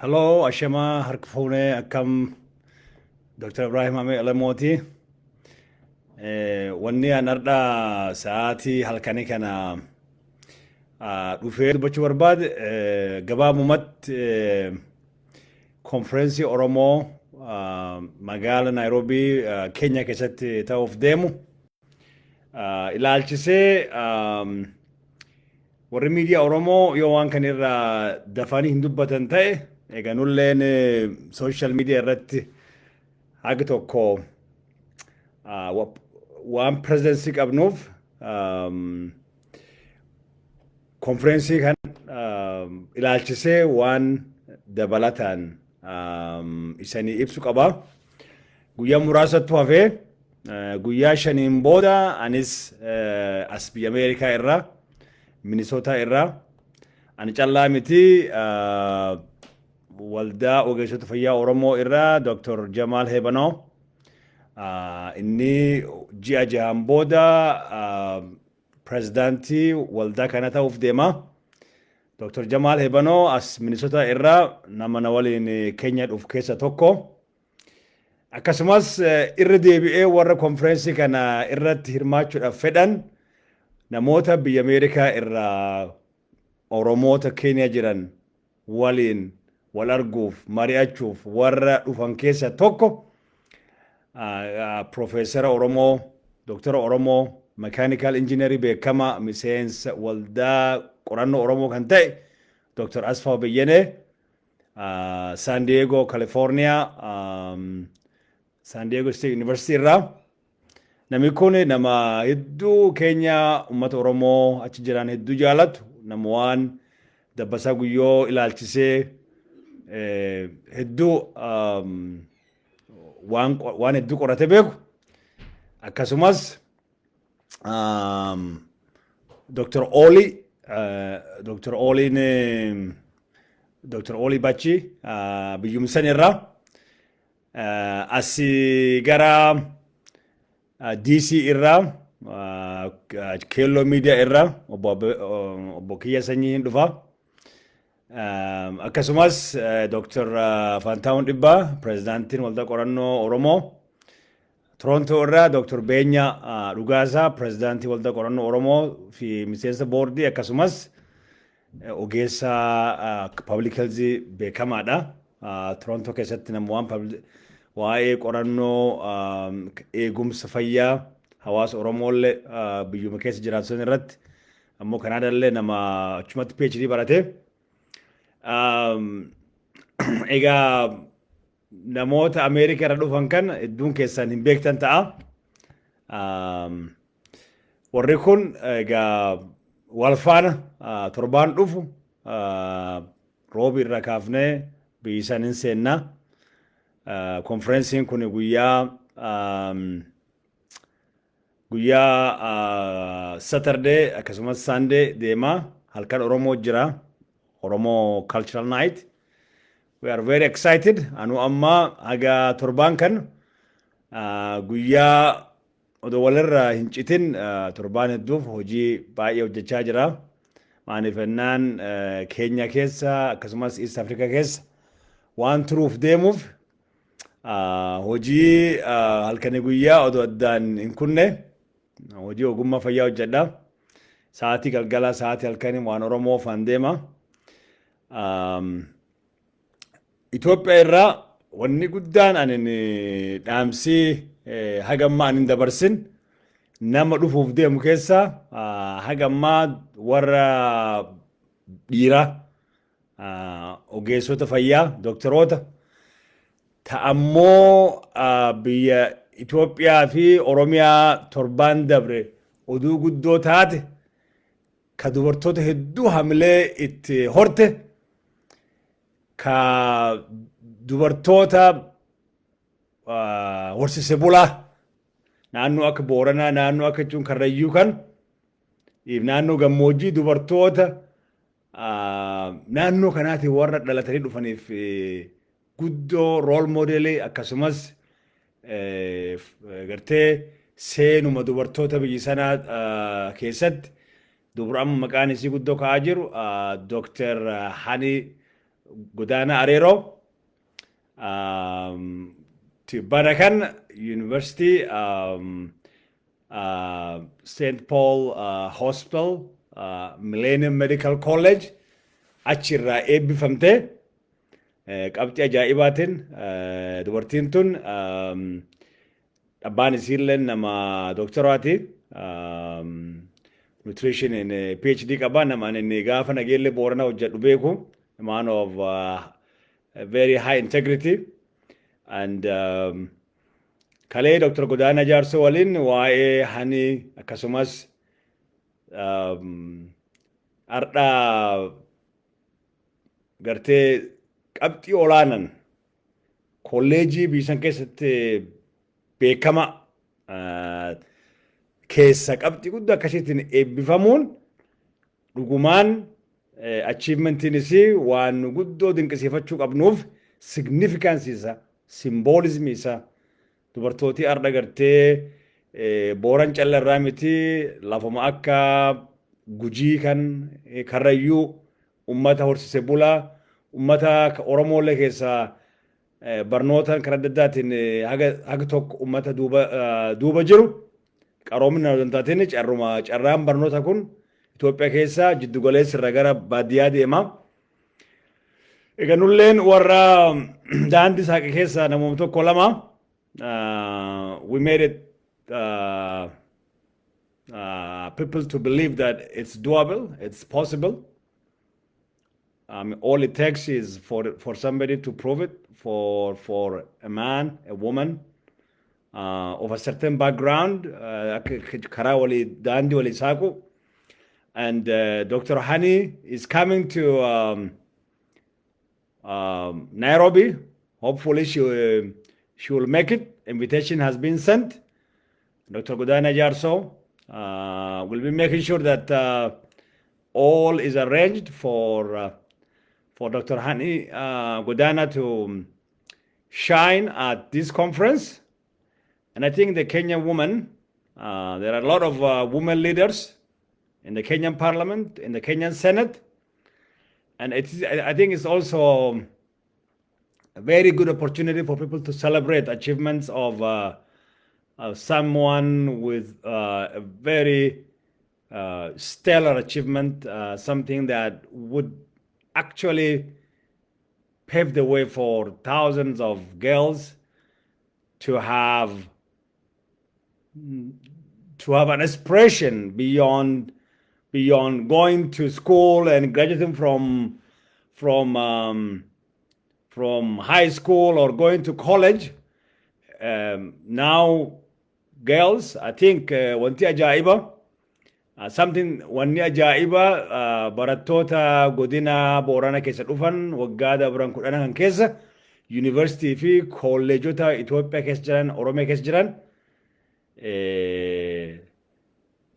Hello, Ashamaa harka fuunee akkam Dr. Ibrahim Amee Alamooti. Wanni an har'a sa'aatii halkanii kana dhufee dubbachuu barbaade gabaabumatti konfereensii Oromoo magaala Naayiroobii Keenya keessatti ta'uuf deemu ilaalchisee warri miidiyaa Oromoo yoo waan kana irraa dafanii hin dubbatan ta'e, egaa nulleen social media irratti haga tokko waan presence qabnuuf konfereensii kan ilaalchisee waan dabalataan isanii ibsu qaba. Guyyaa muraasattu hafee, guyyaa 5n booda anis as biyya Ameerikaa irraa, Minisootaa irraa, ani callaa miti, waldaa ogeessota fayyaa Oromoo irraa Dr. Jamaal Heebanoo inni ji'a 6n booda pirezidaantii waldaa kana ta'uuf deema. Dr. Jamaal Heebanoo as Minisootaa irraa nama na waliin Keenya dhufu keessa tokko. Akkasumas irra deebi'ee warra konfereensii kana irratti hirmaachuudhaaf fedhan, namoota biyya Ameerikaa irraa Oromoota Keeniyaa jiran waliin wal arguuf mari'achuuf warra dhufan keessa tokko Profeesara Oromoo, Dooktara Oromoo, mechanical engineerii beekamaa, miseensa waldaa qorannoo Oromoo kan ta'e Dr. Asfaaw Beyyenee San Diego, California, San Diego State University irraa. Namni kun nama hedduu keenya uummata Oromoo achi jiran hedduu jaalatu, nama waan Dabbasaa Guyyoo ilaalchisee hedduu waan hedduu qorate beeku. Akkasumas Dr. Oli, Dr. Oliin, Dr. Oli Bachi biyyumsan irraa asii gara DC irraa, Keelloo Miidiyaa irraa obbo Kiyya Sanyii hin dhufa. Akkasumas Dr. Fantaawun Dhibbaa, pirezidaantiin waldaa qorannoo Oromoo. Toronto irraa Dr. Beenya Dhugaasaa, pirezidaantii waldaa qorannoo Oromoo fi miseensa boordii, akkasumas ogeessa public health beekamaadha. Toronto keessatti nama waan waa'ee qorannoo eegumsa fayyaa hawaasa Oromoollee biyyuma keessa jiraatu irratti, ammoo Kanaadaallee nama achumatti PhD barate. Egaa namoota Ameerikaa irra dhufan kan hedduun keessan hin beektan ta'a. Warri kun egaa wal faana torbaan dhufu roobi irra kaafnee biyya isaan hin seenna. Konferensiin kun guyyaa Saturday akkasumas Sunday deema. Halkan Oromoo jira. Oromoo Cultural Night. We are very excited. Anu amma haga torbaan kan guyyaa odoo walirra hin citin torbaan hedduuf hojii baay'ee hojjechaa jira. Maaliif jennaan, Keenya keessa akkasumas East Africa keessa waan turuuf deemuuf hojii halkanii guyyaa odoo addaan hin kunne hojii ogummaa fayyaa hojjedha. Sa'aatii galgalaa, sa'aatii halkanii waan Oromoo faan deema. Itoophiyaa irraa wanni guddaan ani dhaamsii haga ammaa ani hin dabarsin nama dhufuuf deemu keessa haga ammaa warra dhiiraa ogeessota fayyaa doktoroota ta'ammoo biyya Itoophiyaa fi Oromiyaa torbaan dabre oduu guddoo taate, ka dubartoota hedduu hamilee itti horte, ka dubartoota horsise bulaa naannoo akka Booranaa, naannoo akka jechuun Karrayyuu kan naannoo gammoojjii, dubartoota naannoo kanaatiin warra dhalatanii dhufaniif guddoo role modelii, akkasumas gartee seenuma dubartoota biyya sanaa keessatti dubra amma maqaan isii guddoo ka'aa jiru, Dr. Hani Godaana Areeroo bara kan University St. Paul Hospital, Millennium Medical College achirraa eebbifamtee qabxii ajaa'ibaatiin. Dubartiin tun abbaan isiillee nama doktaraati. Nutrition in PhD qaba. Nama inni gaafa Nageellee Boorana hojjedhu beeku. Man of very high integrity. And kalee Dr. Godaana Jaarsoo waliin waa'ee hani akkasumas ardhaa gartee qabxii olaanan kolleejii biisan keessatti beekama keessa qabxii guddaa akkasiitiin eebbifamuun dhugumaan achievementiin isii waan nu guddoo dinqisiifachuu qabnuuf, significance isaa, symbolism isaa, dubartootii arda gartee Booran calla irraa miti, lafuma akka Gujii kan Karrayyuu, ummata horsise bulaa, ummata Oromoolee keessaa barnoota karaa adda addaatiin haga tokko ummata duuba jiru, qaroomina hin taateen carruma carraan barnoota kun Itoophiyaa keessa jiddu galeessa irra gara baadiyyaa deema. Egaa nulleen warra daandii saaqe keessa namoota tokko lama, we made it people to believe that it's doable, it's possible. All it takes is for somebody to prove it for a man, a woman of a certain background, karaa walii daandii walii saaqu. And Dr. Hani is coming to Nairobi. Hopefully she will make it. Invitation has been sent. Dr. Godana Jarso will be making sure that all is arranged for Dr. Hani Godana to shine at this conference. And I think the Kenyan woman, there are a lot of women leaders in the Kenyan parliament, in the Kenyan Senate. And it is, I think it's also a very good opportunity for people to celebrate achievements of someone with a very stellar achievement, something that would actually pave the way for thousands of girls to have an aspiration beyond going to school and graduating from high school or going to college. Now, girls, I think wanti ajaa'iba, something wanni ajaa'iba, barattoota godina Boorana keessa dhufan waggaa dabran 10 kan keessa yuunivarsiitii fi kolleejota Itoophiyaa keessa jiran, Oromiyaa keessa jiran,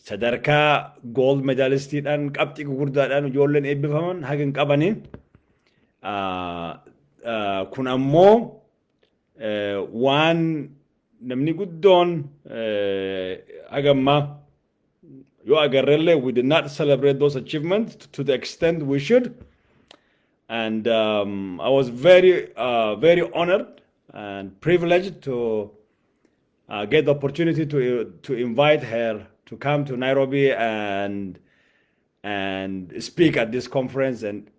sadarkaa gold medalistiidhaan qabxii gurguddaadhaan ijoolleen eebbifaman haga hin qabanii. Kun ammoo waan namni guddoon hagammaa yoo agarrellee, we did not celebrate those achievements to the extent we should. And I was very, very honored and privileged to get the opportunity to invite her to come to Nairobi and speak at this conference and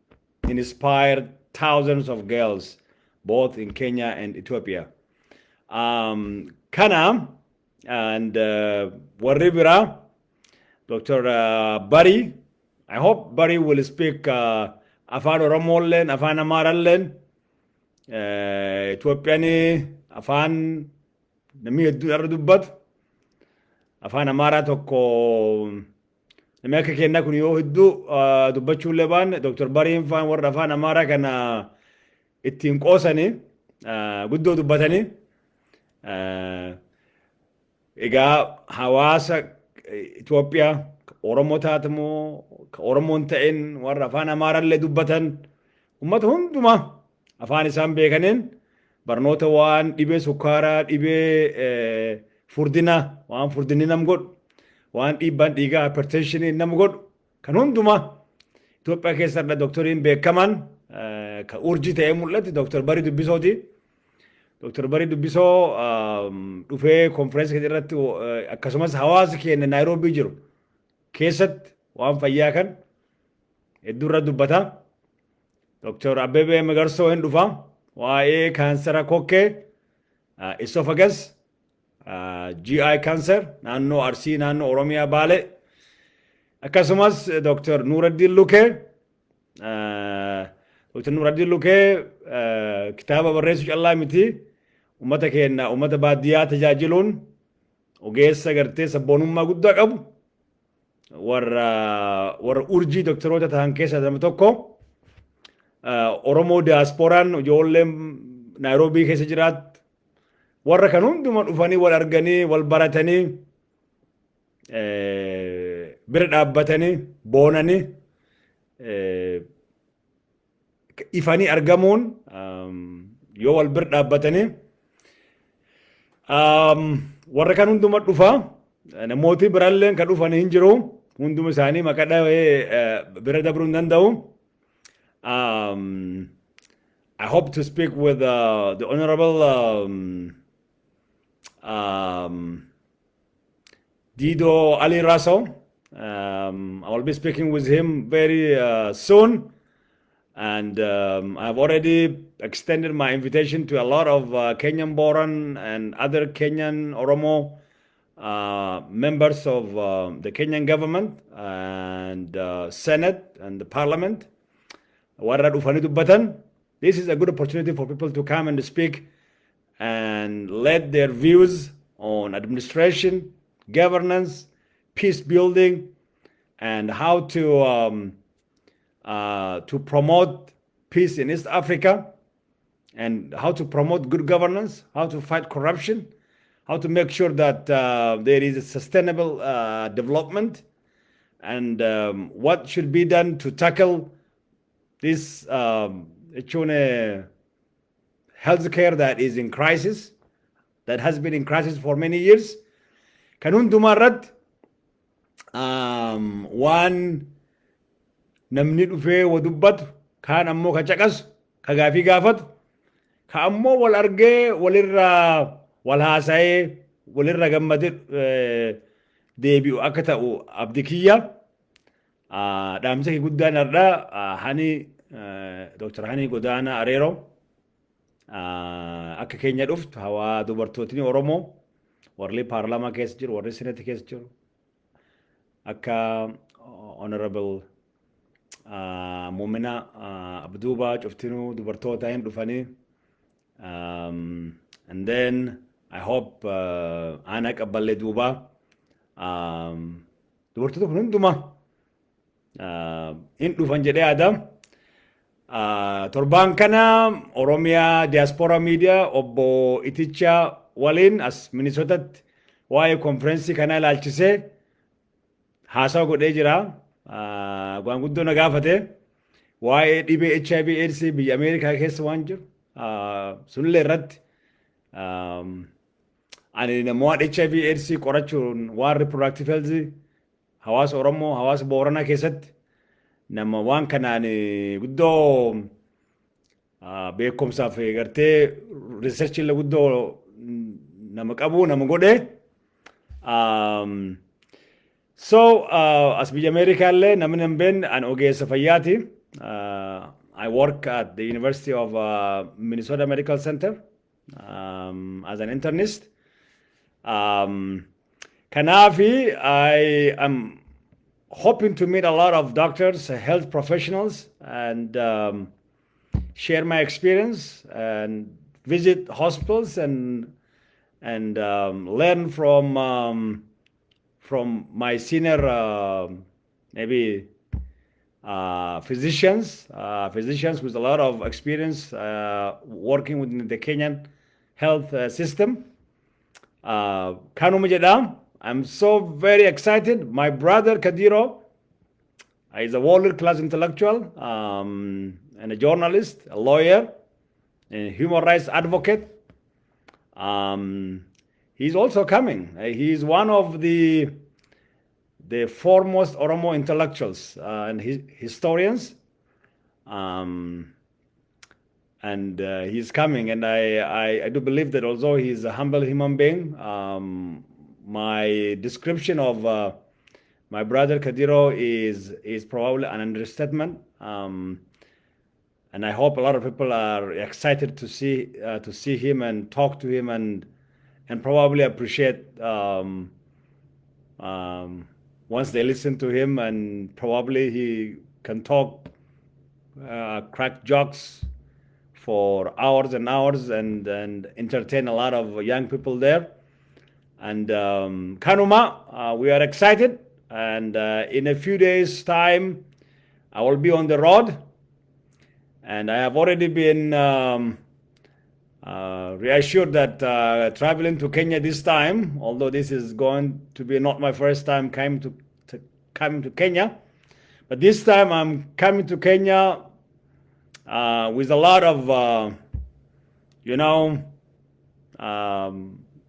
inspire thousands of girls, both in Kenya and Ethiopia. Kana and warri biraa, Dr. Barry, I hope Barry will speak Afaan Oromolleen, Afaan Amaaralleen, Itoophiyaan afaan namni hedduu irra dubbatu. Afaan Amaaraa tokko namni akka kennaa kun yoo hedduu dubbachuullee baanne, Dr. Bariin faan warra afaan Amaaraa kana ittiin qoosanii guddoo dubbatanii. Egaa hawaasa Itoophiyaa Oromoo taatamoo ka Oromoon ta'in, warra afaan Amaaraallee dubbatan, uummata hundumaa afaan isaan beekaniin barnoota waan dhibee sukkaaraa, dhibee furdinaa, waan furdinni nam godhu, waan dhiibbaan dhiigaa, hypertensionii nam godhu kan hundumaa Itoophiyaa keessatti doktoriin beekaman ka urjii ta'ee mul'ate Dr. Barii Dubbisooti. Dr. Barii Dubbisoo dhufee konfereensii kana irratti, akkasumas hawaasa keenya Naayiroobii jiru keessatti waan fayyaa kan hedduu irra dubbata. Dr. Abbebee Magarsoo hin dhufa, waa'ee kaansara kokkee, esophagus, GI cancer naannoo Arsii, naannoo Oromiyaa, Baale. Akkasumas Dr. Nuuraddiin Lukee, Dr. Nuuraddiin Lukee kitaaba barreessuu callaa miti, ummata keenya, ummata baadiyyaa tajaajiluun ogeessa gartee sabboonummaa guddaa qabu, warra urjii doktoroota ta'an keessaa nama tokko. Oromoo diyaaspooraan ijoolleen Naayiroobii keessa jiraat warra kan hunduma dhufanii wal arganii, wal baratanii, bira dhaabbatanii, boonanii, ifanii argamuun yoo wal bira dhaabbatanii warra kan hunduma dhufa. Namooti biraallee kan dhufan hin jiru, hunduma isaanii maqaa dhahee bira dabruu hin danda'u. I hope to speak with the Honorable Dido Ali Raso. I will be speaking with him very soon. And I've already extended my invitation to a lot of Kenyan Boran and other Kenyan Oromo members of the Kenyan government and Senate and the parliament. Warra dhufanii dubbatan. This is a good opportunity for people to come and speak and let their views on administration, governance, peace building, and how to promote peace in East Africa, and how to promote good governance, how to fight corruption, how to make sure that there is a sustainable development, and what should be done to tackle this jechuun healthcare that is in crisis, that has been in crisis for many years. Kan hundumaa irratti waan namni dhufee wa dubbatu, kaan ammoo ka caqasu, ka gaafii gaafatu, ka ammoo wal argee, walirraa wal haasa'ee, walirra gammade deebi'u akka ta'u abdi kiyya. Dhaamsa kee guddaan har'a hani Dr. Hani Godaanaa Areeroo akka keenya dhuftu, hawaa dubartootni Oromoo warri paarlaamaa keessa jiru, warri senetii keessa jiru, akka Honorable Muumina Abduubaa cuftinuu dubartoota hin dhufanii. And then I hope Aanaa Qabballee Duubaa, dubartoota kun hundumaa hin dhufan jedhee yaada. Torbaan kana Oromiyaa Diaspora Media obbo Iticha waliin as Minnesotatti waa'ee konferensii kanaa ilaalchisee haasawa godhee jira. Waan guddoo na gaafate, waa'ee dhibee HIV AIDS biyya Ameerikaa keessa waan jiru sunillee irratti, ani nama waan HIV AIDS qorachuun, waan reproductive health hawaasa Oromoo, hawaasa Booranaa keessatti nama waan kanaan guddoo beekumsaaf gartee research illee guddoo nama qabu nama godhe. So as biyya Ameerikaa illee namni hin beekne, an ogeessa fayyaati. I work at the University of Minnesota Medical Center as an internist. Kanaafi I am hoping to meet a lot of doctors, health professionals, and share my experience and visit hospitals and learn from my senior maybe physicians with a lot of experience working within the Kenyan health system. Kanuma jedha. I'm so very excited. My brother Kadiro is a world-class intellectual and a journalist, a lawyer, a human rights advocate. He's also coming. He's one of the foremost Oromo intellectuals and historians. And he's coming, and I do believe that although he's a humble human being, my description of my brother Kadiro is probably an understatement. And I hope a lot of people are excited to see him and talk to him and probably appreciate once they listen to him, and probably he can talk, crack jokes for hours and hours and entertain a lot of young people there. And Kanuma, we are excited. And in a few days' time, I will be on the road. And I have already been reassured that traveling to Kenya this time, although this is going to be not my first time coming to Kenya, but this time I'm coming to Kenya with a lot of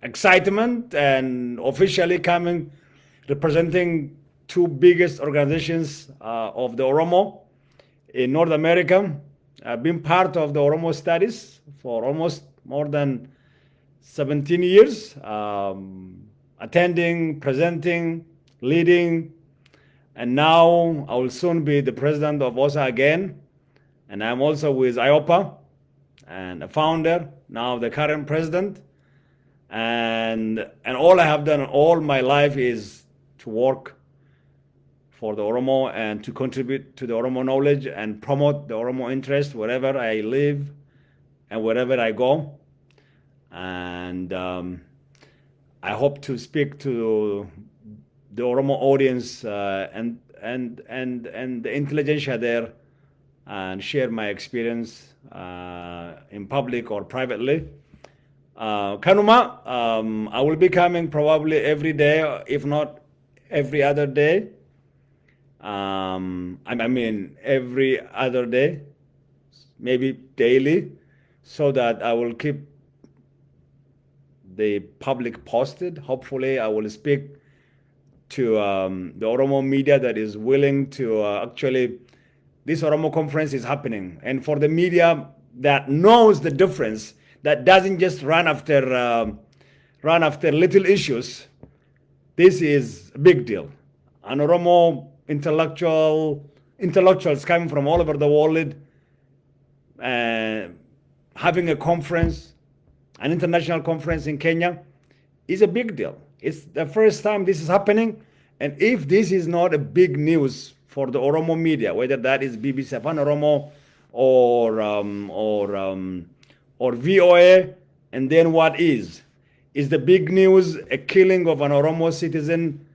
excitement and officially coming representing two biggest organizations of the Oromo in North America. I've been part of the Oromo studies for almost more than 17 years, attending, presenting, leading, and now I will soon be the president of OSA again. And I'm also with IOPA and a founder, now the current president. And all I have done all my life is to work for the Oromo and to contribute to the Oromo knowledge and promote the Oromo interest wherever I live and wherever I go. And I hope to speak to the Oromo audience and the intelligentsia there and share my experience in public or privately. Kanuma, I will be coming probably every day, if not every other day. I mean, every other day, maybe daily, so that I will keep the public posted. Hopefully, I will speak to the Oromo media that is willing to actually. This Oromo conference is happening, and for the media that knows the difference, that doesn't just run after little issues, this is a big deal. An Oromo intellectuals coming from all over the world, having a conference, an international conference in Kenya, is a big deal. It's the first time this is happening, and if this is not a big news for the Oromo media, whether that is BBC Afan Oromo or VOA, and then what is? Is the big news a killing of an Oromo citizen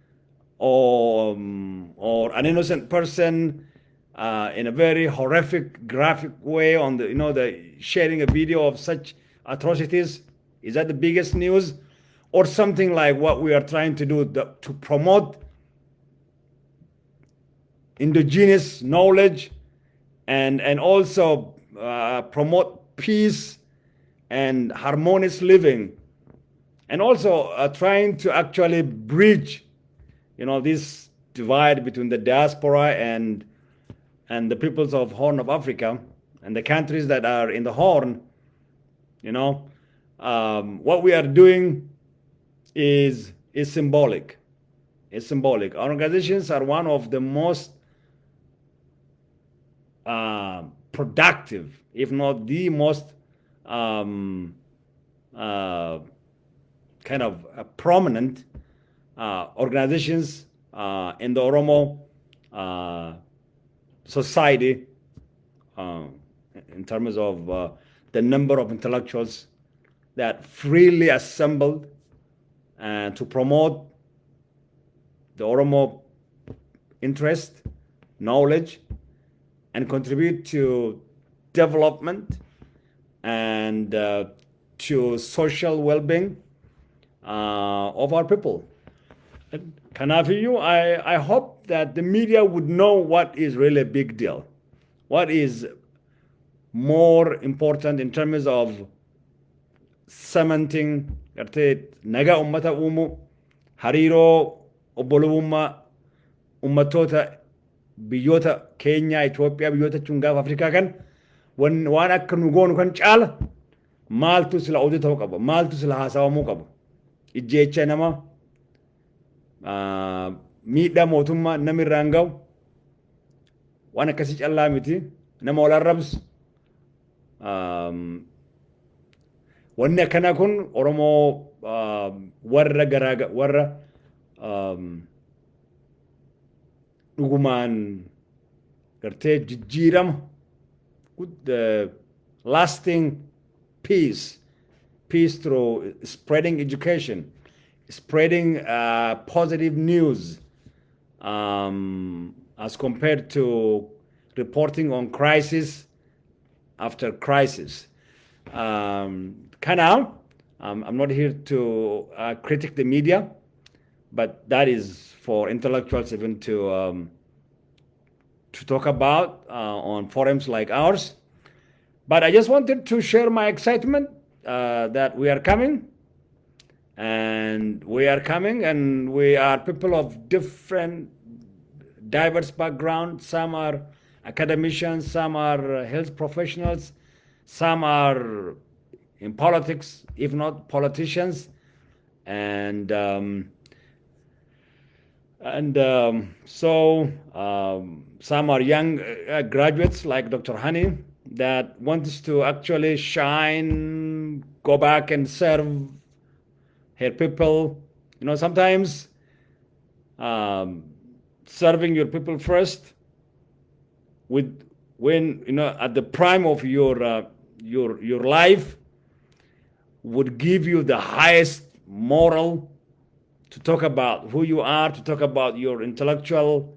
or an innocent person in a very horrific, graphic way on the you know the sharing a video of such atrocities? Is that the biggest news? Or something like what we are trying to do to promote indigenous knowledge and also promote peace and harmonious living, and also trying to actually bridge this divide between the diaspora and the peoples of Horn of Africa and the countries that are in the Horn. What we are doing is symbolic. It's symbolic. Our organizations are one of the most productive, if not the most kind of prominent organizations in the Oromo society in terms of the number of intellectuals that freely assembled and to promote the Oromo interest, knowledge, and contribute to development and to social well-being of our people. Kanaafiyyuu, I hope that the media would know what is really a big deal, what is more important in terms of cementing gartee nagaa ummata uumuu, hariiroo obbolummaa ummattoota biyyoota Keenyaa, Itoophiyaa, biyyoota jechuun gaafa Afrikaa kan Waan akka nu goonu kan caala maaltu sila oduu ta'uu qaba? Maaltu sila haasawamuu qaba? Ijjeecha nama, miidhaa mootummaa nama irraan ga'u, waan akkasii callaa miti, nama wal arrabsu. Wanni akkanaa kun Oromoo warra garaa warra dhugumaan gartee jijjiirama, lasting peace through spreading education, spreading positive news, as compared to reporting on crisis after crisis. Kanaaf, I'm not here to critique the media, but that is for intellectuals even to talk about on forums like ours. But I just wanted to share my excitement that we are coming, and we are coming, and we are people of different, diverse backgrounds. Some are academicians, some are health professionals, some are in politics, if not politicians, and so some are young graduates like Dr. Hani that wants to actually shine, go back and serve her people. Sometimes serving your people first with when you know at the prime of your life would give you the highest moral to talk about who you are, to talk about your intellectual,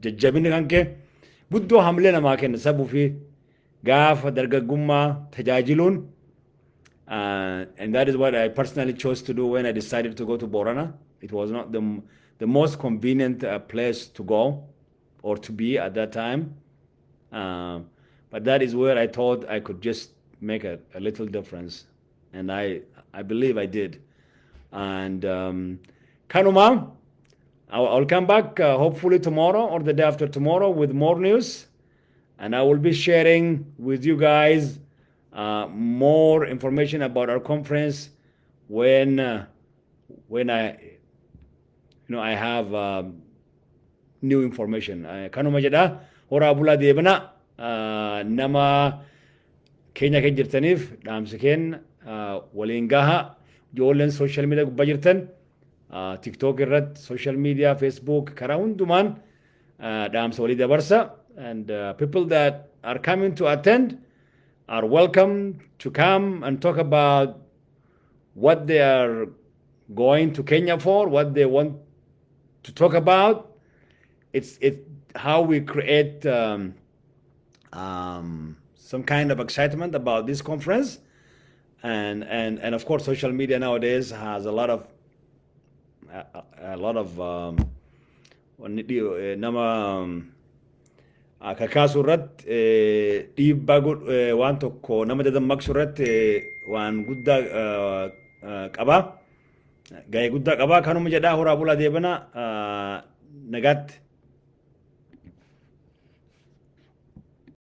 jajjabina kan kee guddoo hamlee namaa kenna sabuu fi gaafa dargaggummaa tajaajiluun. And that is what I personally chose to do when I decided to go to Borana. It was not the most convenient place to go or to be at that time. But that is where I thought I could just make a little difference. And I believe I did. And kanuma, I'll come back hopefully tomorrow or the day after tomorrow with more news. And I will be sharing with you guys more information about our conference when I you know I have new information. Kanuma jedha, horaa bulaa deebina. Nama keenya kan jirtaniif dhaamsi keenya waliin gaha. Ijoolleen social media gubbaa jirtan, TikTok irratti, social media, Facebook, karaa hundumaan dhaamsa walii dabarsa. And people that are coming to attend are welcome to come and talk about what they are going to Kenya for, what they want to talk about. It's how we create some kind of excitement about this conference, and of course, social media nowadays has a lot of nama kakaasuu irratti, dhiibbaa waan tokko nama dadammaqsuu irratti waan guddaa qaba. Gahee guddaa qaba. Kanuma jedhaa, horaa bulaa deebana, nagaatti.